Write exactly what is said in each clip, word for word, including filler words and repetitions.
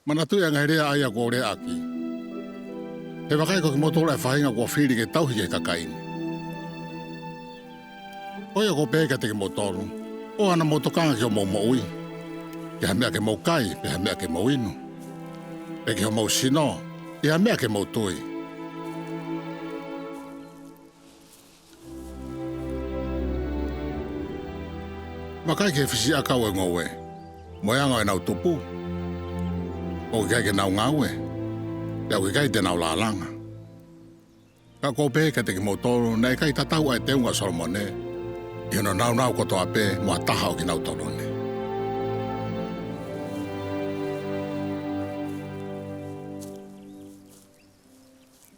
Manatuʻi ʻa e ngaahi lea ʻa ia kuó u lea ʻakí; he vakai, ko kimoutolu ʻa e faʻahinga kuo fili ke tauhi ki he kakaí ni. Ko ia ʻoku ou pehē kiate kimoutolu, ʻoua naʻa mou tokanga ki hoʻomou moʻuí, ki ha meʻa ke mou kai, pe ha meʻa ke mou inu; pe ki homou sinó, ʻi ha meʻa ke mou tui. Vakai ki he fisiʻaki ʻa e ngoué, mo e anga ʻo ʻenau tupú; ʻoku ʻikai ke nau ngāue, pea ʻoku ʻikai te nau lālanga. Ka ʻoku ou pehē kiate kimoutolu, naʻe ʻikai tatau ʻa e teunga ʻo Solomoné ʻi hono nāunau kotoa pē mo ha taha ʻo kinautolú ni.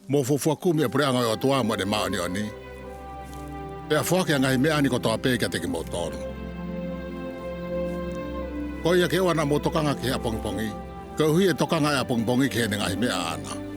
Mou fuofua kumi ʻa e puleʻanga ʻo e ʻOtuá mo ʻene māʻoniʻoní, pea foaki ʻa e ngaahi meʻá ni kotoa pē kiate kimoutolu. Ko ia ke ʻoua naʻa mou tokanga ki he ʻapongipongí, koeʻuhí ʻe tokanga ʻa e ʻapongipongí ki heʻene ngaahi meʻa ʻaʻaná.